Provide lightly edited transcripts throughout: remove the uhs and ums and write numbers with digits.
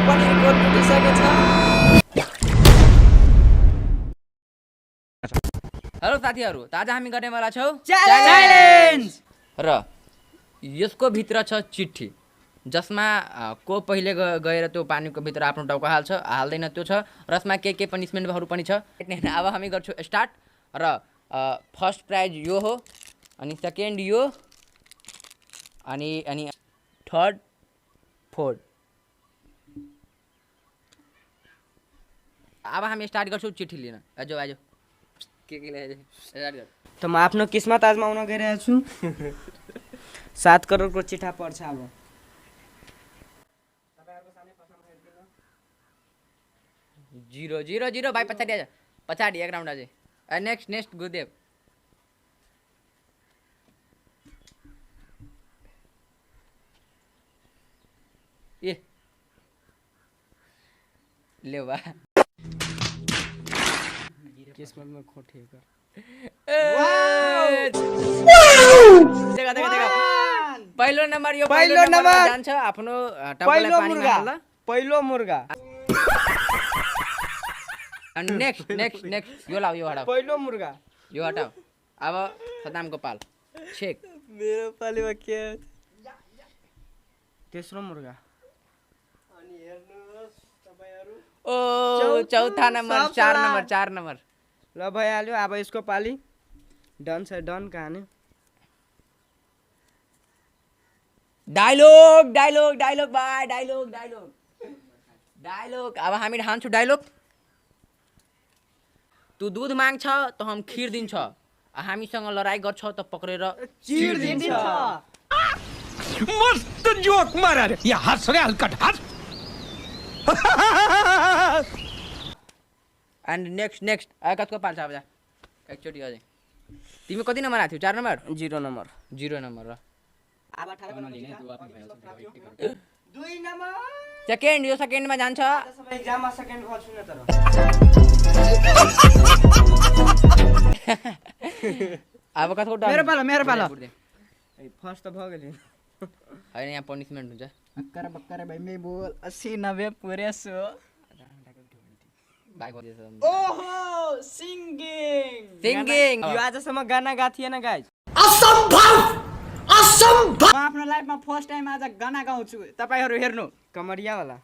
पनिरको टुटिसकेछ। हेलो साथीहरु, आज हामी गर्नेवाला छौं च्यालेन्ज र यसको भित्र छ चिट्ठी जसमा को पहिले गएर त्यो पानीको भित्र आफ्नो टाउको हाल्छ हाल्दैन त्यो छ र यसमा के पनिशमेन्टहरु पनि छ। अब हामी गर्छौं स्टार्ट र फर्स्ट प्राइज यो हो अनि सेकेन्ड यो अनि थर्ड फोर्थ। अब हामी स्टार्ट गर्छौं चिट्ठी लिन। आजो आजो के ले स्टार्ट गर। त म आफ्नो किस्मत आजमाउन गइरहेको छु। 7 करोडको चिठा पर्छ अब। तपाईहरुको सामने प्रश्न हेर्दिनु। 0 भाइ पछाडी आजा। पछाडी एक राउन्ड अझै। नेक्स्ट गुरुदेव। ए ले बा किस्मतमा खोटेको। देखा पहिलो नम्बर यो पहिलो नम्बर जान्छ आफ्नो टाउकोलाई पानीमा हाल्न। पहिलो मुर्गा। अनि नेक्स्ट यो लाऊ यो हटाऊ। पहिलो मुर्गा यो हटाऊ। अब सदामको पाल। छेक। मेरो पालीमा के तेस्रो मुर्गा। अनि हेर्नुस् तपाईहरु। ओ चौथा नम्बर 4 नम्बर। ल भइहाल्यो अब यसको पाली। डन छ डन कहानी। डायलॉग भाइ डायलॉग। अब हामी हान्छौँ डायलॉग। तू दूध माग्छ त हम खीर दिन्छ। हामीसँग लडाई गर्छ त पक्रेर चिर दिन्छ। मस्त जोक मारा रे या हँस रे हल्का हँस। एन्ड नेक्स्ट आकाशको पाल्छ अब जा एकचोटी अझै। तिमी कति नम्बर आथ्यौ? 4 number 0 number. 0 नम्बर र अब 18 2 नम्बर। सेकेन्ड यो सेकेन्डमा जान्छ। सबै एक्जाममा सेकेन्ड गर्छु न तर। अब कस्तो मेरो पालो। ए फर्स्ट त भयो गयो। हैन यहाँ पनिशमेन्ट हुन्छ। अक्कर बक्कर भाइ मे बोल 80 90 पुरै 100। ओहो सिंगिङ यो आजसम्म गाना गा थिएन गाइस। असम्भव म आफ्नो लाइफमा फर्स्ट टाइम आज गाना गाउँछु। तपाईहरु हेर्नु कमरिया वाला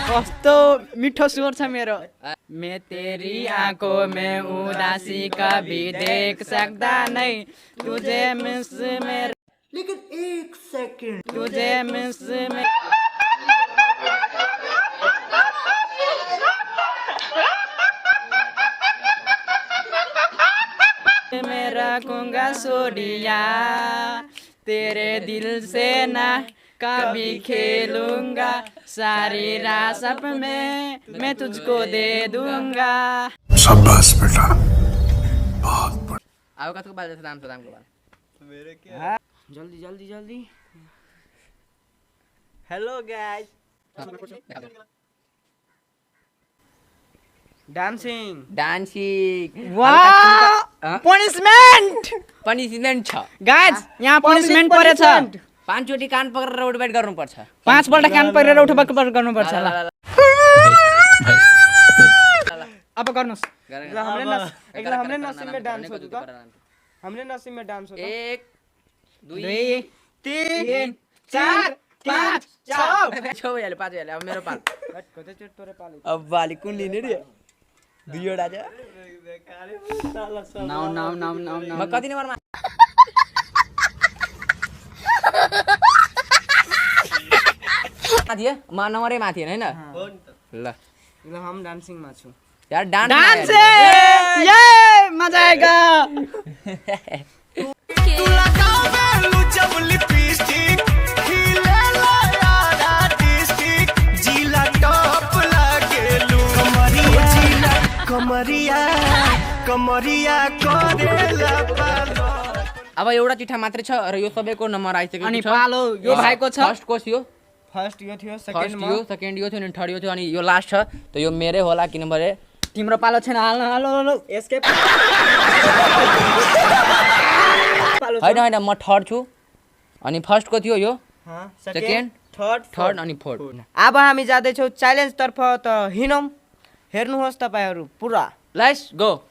कस्तो मिठो स्वर छ मेरो। मैं तेरी आंखों में उदासी कभी देख सकता नहीं तुझे मिस में लेकिन एक सेकंड तुझे मिस में मैं रखूंगा सोडिया तेरे दिल से ना कभी खेलूंगा सारी रात में मैं तुझको दे दूंगा। शाबाश बेटा बहुत बढ़िया। अब कतको बाल सदामको बाल मेरे क्या जल्दी हेलो गाइस डान्सिङ वाह पनिशमेन्ट छ गाइस यहाँ पनिशमेन्ट परेछ। 5 चोटी कान पक्रेर उठबैठ गर्नुपर्छ। 5 पल्ट कान पक्रेर उठबैठ गर्नुपर्छ ल। अब गर्नुस् ल हमले नसिममा डान्स हो त। हमले नसिममा डान्स हो त। 1 2 3 4 5 6 छ भइहाल्यो 5 भइहाल्यो। अब मेरो पाल। कतै चोट तोरे पाल। अब बाली कुन लिने रे? दुईवटा छ। नाउ म कति नम्बरमा माथि म नम्बरै माथि हैन ल हम डान्सिङ मा छु यार। डान्स ये मजा आएगा। तू लगावे लुचब लिपस्टिक खिले ला यार आर्टिस्टिक जिला टॉप लागेलू कमरिया करेला पालो। अब एउटा चिठा मात्रै छ र यो सबैको नम्बर आइसकेको छ। अनि पालो यो भाइको छ। फर्स्ट कोस यो फर्स्ट यो थियो सेकेन्ड यो थियो अनि थर्ड यो थियो अनि यो लास्ट छ त यो मेरै होला किनभने तिम्रो पालो छैन। हाल्नु एस्केप। हैन म थर्ड छु अनि फर्स्ट को थियो यो सेकेन्ड थर्ड अनि फोर्थ। अब हामी जाँदैछौँ च्यालेन्ज तर्फ त हिँडौँ। हेर्नुहोस् तपाईँहरू पुरा। Let's go.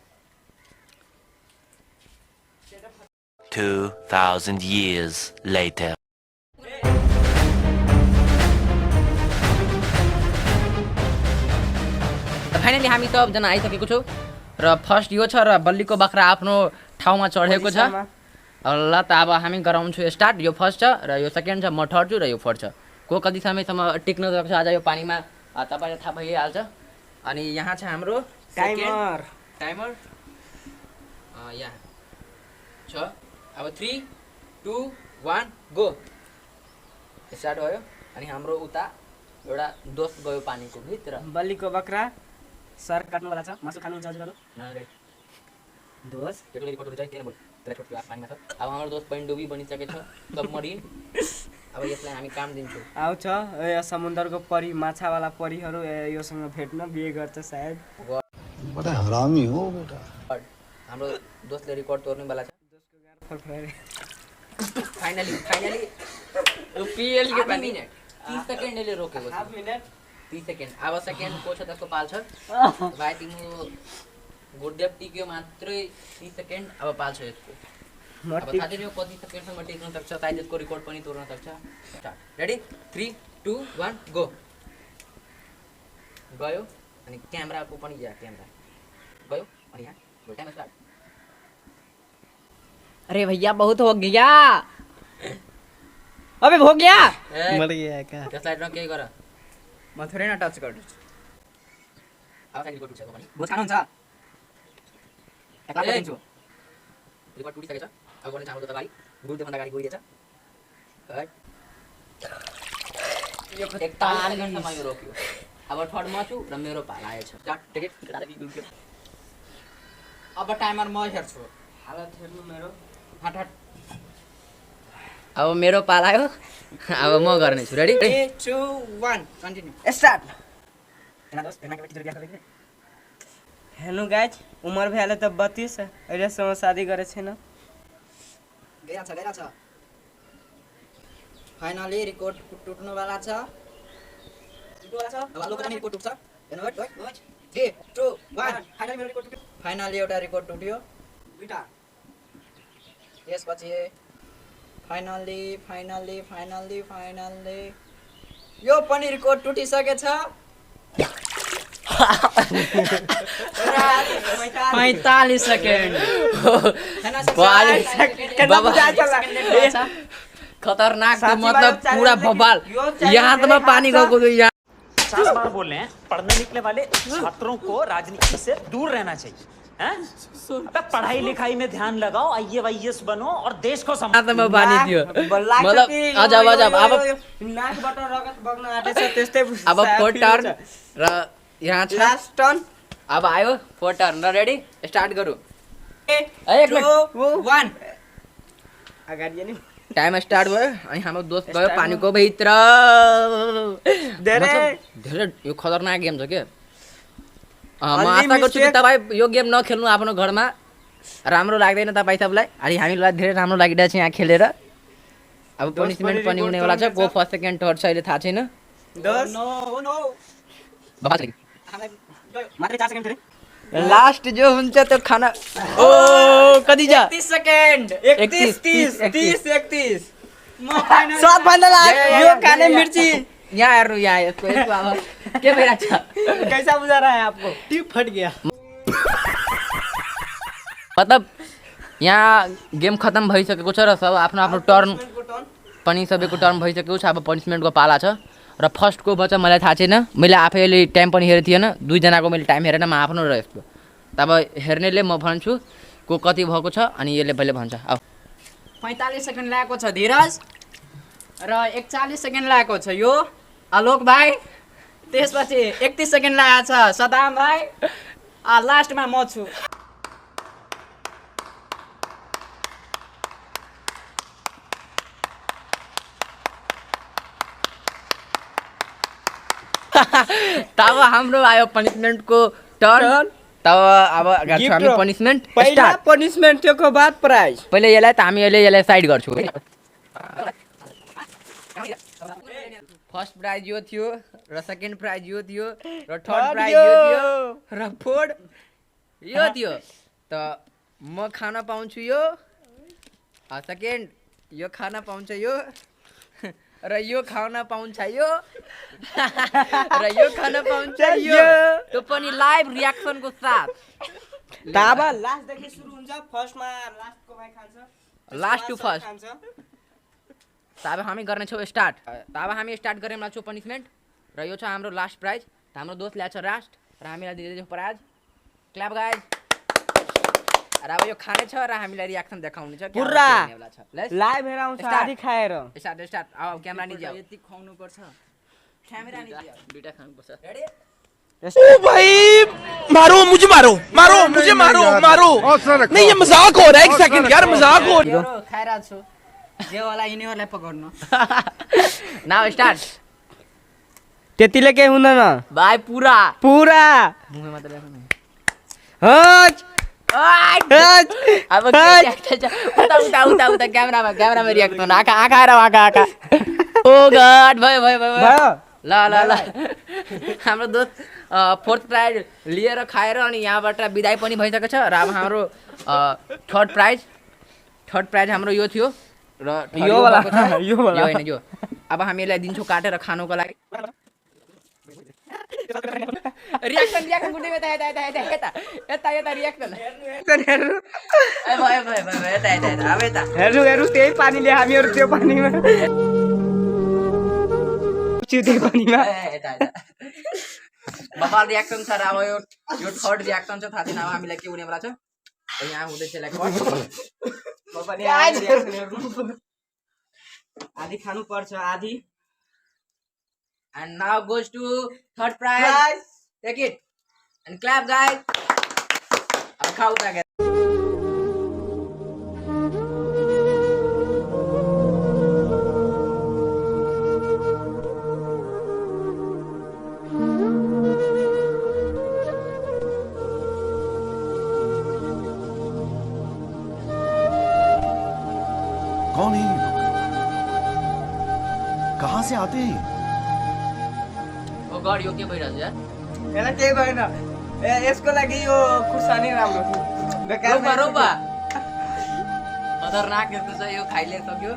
2,000 years later. Finally हामी सबजना आइसकेको छौँ र फर्स्ट यो छ र बल्लीको बाख्रा आफ्नो ठाउँमा चढेको छ। ल त अब हामी गराउँछु स्टार्ट। यो फर्स्ट छ र यो सेकेन्ड छ, म थर्ड छु र यो फोर्थ छ। को कति समयसम्म टिक्न सक्छ आज यो पानीमा तपाईँलाई थाहा भइहाल्छ। अनि यहाँ छ हाम्रो टाइमर यहाँ छ। अब 3 2 1 गो स्टार्ट भयो। अनि हाम्रो उता एउटा दोस्त गयो पानीको भित्र। बल्लीको बाख्रा सर काट्नुवाला छ। मासु खानु जज गर्नु दोस्त। अब हाम्रो दोस्त पनडुब्बी बनिसकेको छ, सबमरिन। अब यसलाई हामी काम दिन्छौँ। आउँछ यो समुद्रको परी, माछावाला परीहरू योसँग भेट्न बिहे गर्छ सायद। बड़ा हरामी हो बेटा। हाम्रो दोस्तले रेकर्ड तोड्नेवाला छ। फाइनली पिएल के पानी 30 सेकेन्डले रोकेको छ। 30 सेकेन्ड। अब सेकेन्ड को छ त्यसको पाल छ। भाइ तिम्रो गुडदेव टिक्यो मात्रै 30 सेकेन्ड। अब पाल छ यसको। अब थाहा छैन यो कति सेकेन्डसम्म टिक्न सक्छ, सायद यसको रेकर्ड पनि तोड्न सक्छ। स्टार्ट। Ready 3 2 1 go. गयो अनि क्यामेराको पनि क्यामेरा गयो अनि यहाँ टाइम स्टार्ट। अरे भैया बहुत हो गया। अबे हो गया। मर गया क्या? त्यसलाई र के गर? म थोरै न टच गर्छु। अब चाहिँ रिकर्ड टुटेको पनि। भोज खानुहुन्छ? एकला दिन्छु। रिकर्ड टुटिसकेको छ। अब गर्ने हाम्रो त गाडी गुडदेव भन्दा गाडी गइदिएछ। है यो एक तार घण्टामा यो रोक्यो। अब थर्ड म छु र मेरो पाला आएछ। स्टार्ट। टिकट अब टाइमर म हेर्छु। हालत हेर्नु मेरो। हट। अब मेरो पाला आयो। अब म गर्ने छु। Ready 3 2 1 continue start. हेर्नु गाइज, उमर भइहाल्यो त 32, अहिलेसम्म शादी गरेको छैन। गया छ। फाइनली रिकॉर्ड टुट्नुवाला छ। अब लोक पनि रिकॉर्ड टुट्छ। हेर्नु है 3 2 1 फाइनली मेरो रिकॉर्ड टुट्यो। फाइनली एउटा रिकॉर्ड टुट्यो दुईटा। यसपछि फाइनली यो पनि रिकॉर्ड टुटिसकेछ। 45 सेकेन्ड। खतरनाक तो मतलब पूरा बवाल। यहाँ तो मैं पानी गएको छु। यहाँ 50 बार बोल रहे हैं, पढ़ने निकले वाले छात्रों को राजनीति से दूर रहना चाहिए। हैं? अबे पढ़ाई लिखाई में ध्यान लगाओ, IAS बनो और देश को यहाँ तो मैं पानी दियो। मतलब अजब अब नाकबाट रगत बग्न आँटेछ त्यस्तै। अब फोर्थ टर्न र यहाँ छ लास्ट टर्न। अब आयो फोर्थ टर्न र रेडी स्टार्ट गरौँ। 1 2 1 अगाडि नि टाइम स्टार्ट भयो। अनि हाम्रो दोस्त गयो पानीको भित्र। धेरै यो खतरनाक गेम छ के। म आशा गर्छु कि तपाईँ यो गेम नखेल्नु आफ्नो घरमा। राम्रो लाग्दैन तपाईँ सबलाई। अनि हामीलाई धेरै राम्रो लागिरहेको छ यहाँ खेलेर। अब पनिसमेन्ट पनि हुनेवाला छ। को फर्स्ट सेकेन्ड थर्ड छ अहिले थाहा छैन। लास्ट जो हुन्छ त्यो खाना। ओ कति छ? 31 सेकेन्ड। 31 31 म फाइनल सब भन्दा लास्ट यो खाने मिर्ची। यहाँ हेर्नु यहाँ यसको अब के भइरहेको छ? कैसा बुझा रहा है आपको? टिप फट गया। मतलब यहाँ गेम खत्म भइसकेको छ र सब आफ्नो आफ्नो टर्न पनि सबैको टर्न भइसकेको छ। अब पनिसमेन्टको पाला छ र फर्स्टको बच्च मलाई थाहा छैन। मैले आफैले टाइम पनि हेरेको थिएन। दुईजनाको मैले टाइम हेरेन। म आफ्नो र यसको तब हेर्नेले म भन्छु को कति भएको छ अनि यसले पहिले भन्छ। अब 45 सेकेन्ड लागेको छ धीरज र 41 सेकेन्ड लागेको छ यो आलोक भाइ। त्यसपछि 31 सेकेन्ड लागेको छ सदाम भाइ। लास्टमा म छु। तब हाम्रो आयो पनिसमेन्टको टर्न। तब अब गर्छौँ हामी पनिसमेन्ट पहिला पनिसमेन्ट त्यसको बाद प्राइज। पहिले यसलाई त हामी यसलाई साइड गर्छौँ। फर्स्ट प्राइज यो थियो र सेकेन्ड प्राइज यो थियो र थर्ड प्राइज यो थियो र फोर्थ यो थियो त म खान पाउँछु यो सेकेन्ड यो खान पाउँछ यो र यो खान पाउँछ यो र यो खान पाउँछ यो त्यो पनि लाइभ रियाक्सनको साथ ताबा लास्ट देखि सुरु हुन्छ फर्स्टमा लास्टको भाइ खान्छ लास्ट टु फर्स्ट तब हामी गर्ने छौँ स्टार्ट तब हामी स्टार्ट गर्ने छौँ पनिसमेन्ट र यो छ हाम्रो लास्ट प्राइज हाम्रो दोस्त ल्याएको छ लास्ट र हामीलाई दिँदैछ प्राइज क्ल्याप गाइज र अब यो खाने छ र हामीलाई रियाक्सन देखाउने छ पुरा लाइभ हेर आउँछ आधी खाएर स्टार्ट स्टार्ट अब क्यामेरा नि जाऊ यति खुवाउनु पर्छ क्यामेरा नि जाऊ दुईटा खानु पर्छ रेडी ओ भाई मारो मुझे मारो मारो मुझे मारो मारो नहीं ये मजाक हो रहा है एक सेकंड यार मजाक हो यो खाइरा छु जे वाला यिनीहरुलाई पकड्नु नाउ स्टार्ट त्यतिले के हुँदैन भाइ पुरा पुरा मुखमा मात्र ल्याएको नि हट अब उता उता उता उता क्यामेरामा रियाक्ट गर्नु आँखा आँखा र आँखा ओ गड भयो भयो भयो ल ल ल हाम्रो दोस्त फोर्थ प्राइज लिएर खाएर अनि यहाँबाट बिदाई पनि भइसकेको छ र अब हाम्रो थर्ड प्राइज हाम्रो यो थियो र यो वाला यो होइन यो अब हामी यसलाई दिन्छौँ काटेर खानुको लागि रियाक्सन गुड्दै यता यता यता यता यता यता यता रियाक्सन हेर्नु भयो भयो भयो यता यता यता अब यता हेर्नु हेर्नु त्यही पानीले हामीहरू त्यो पानीमा त्यही पानीमा यता यता बबाल रियाक्सन छ र अब यो थर्ड रियाक्सन छ थाहा छैन अब हामीलाई के हुनेवाला छ यहाँ हुँदैछ आधी खानु पर्छ आधी and now goes to third prize take it and clap guys अब खाऊ त कौन है ये लोग? कहाँ से आते हैं? ओ गॉड यो के भइरहेछ यार यसलाई केही भएन यसको लागि यो खुर्सानी राम्रो थियो रोपा रोपा खतरनाक यस्तो छ यो खाइले सक्यो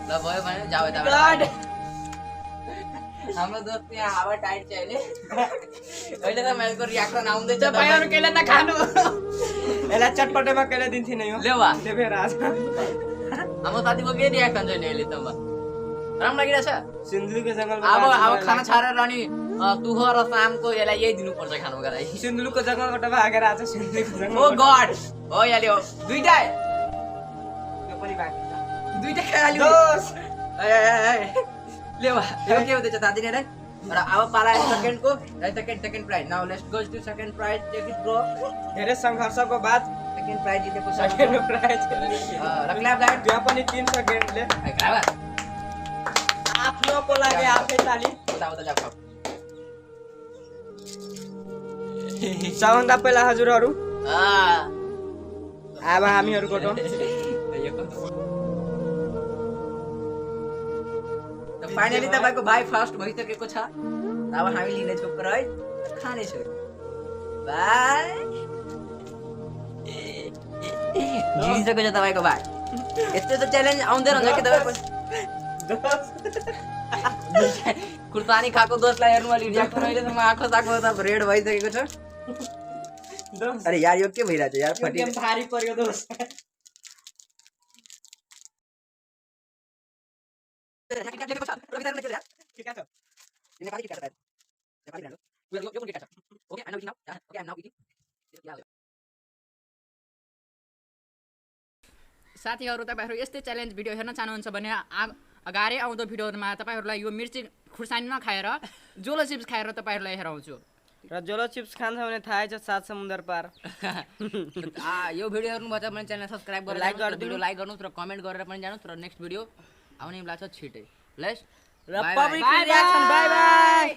ल भयो भने जाऊ यता हाम्रो दोस्त यहाँ हावा टाइट छ अहिले त मेरो रियाक्सन आउँदैछ तपाईहरु केले त खानु यसलाई चटपटेमा केले दिन्थिन यो लेवा देखेर आज हाम्रो साथीको के रियाक्सन छैन अहिले त राम्रो लागिरहेछ सिन्धुलीको जंगलमा अब खाना छाडेर अनि तुह र शामको यसलाई यही दिनुपर्छ खानुको लागि सिन्धुलीको जंगलबाट भागेर आज सिन्धुलीको जंगल ओ गॉड हो याले हो दुईटा यो पनि बाँकी छ दुईटा खाली लेवा यो के हुँदैछ थाहा छैन रे र अब पाला सेकेन्डको second prize now let's go to second prize take it bro धेरै संघर्षको बाद सेकेन्ड प्राइज जितेको सेकेन्ड प्राइज र क्ल्याप गाइड यहाँ पनि 3 सेकेन्डले आफ्नोको लागि आफै ताली उता उता जाऊ सबभन्दा पहिला हजुरहरू अब हामीहरूको टर्न फाइनली तपाईको भाइ फर्स्ट भइसकेको छ अब हामी लिनेछौँ प्राइज खानेछौँ भाइ जितिसकेको छ तपाईँको भाइ यस्तो त च्यालेन्ज आउँदै रहन्छ कि तपाईँ खुर्सानी खाएको दोस्तलाई हेर्नु अलि रियाक्सन अहिलेसम्म आँखो साको त रेड भइसकेको छ अरे यार यो के भइरहेछ यार फटी भारी पर्यो दोस्त साथीहरु तपाईहरु यस्तै च्यालेन्ज भिडियो हेर्न चाहनुहुन्छ भने अगाडि आउँदो भिडियोहरुमा तपाईहरुलाई यो मिर्ची खुर्सानी नखाएर जोलो चिप्स खाएर तपाईहरुलाई हेराउँछु र जोलो चिप्स खान्छ भने थाहै छ सात समुद्र पार यो भिडियो हेर्नुभएको छ भने च्यानल सब्स्क्राइब गरेर लाइक गर्नु भिडियो लाइक गर्नुस् र कमेन्ट गरेर पनि जानुस् र नेक्स्ट भिडियो आउने बेला छ छिटै लेट्स र पब्लिक रियाक्सन बाइ बाइ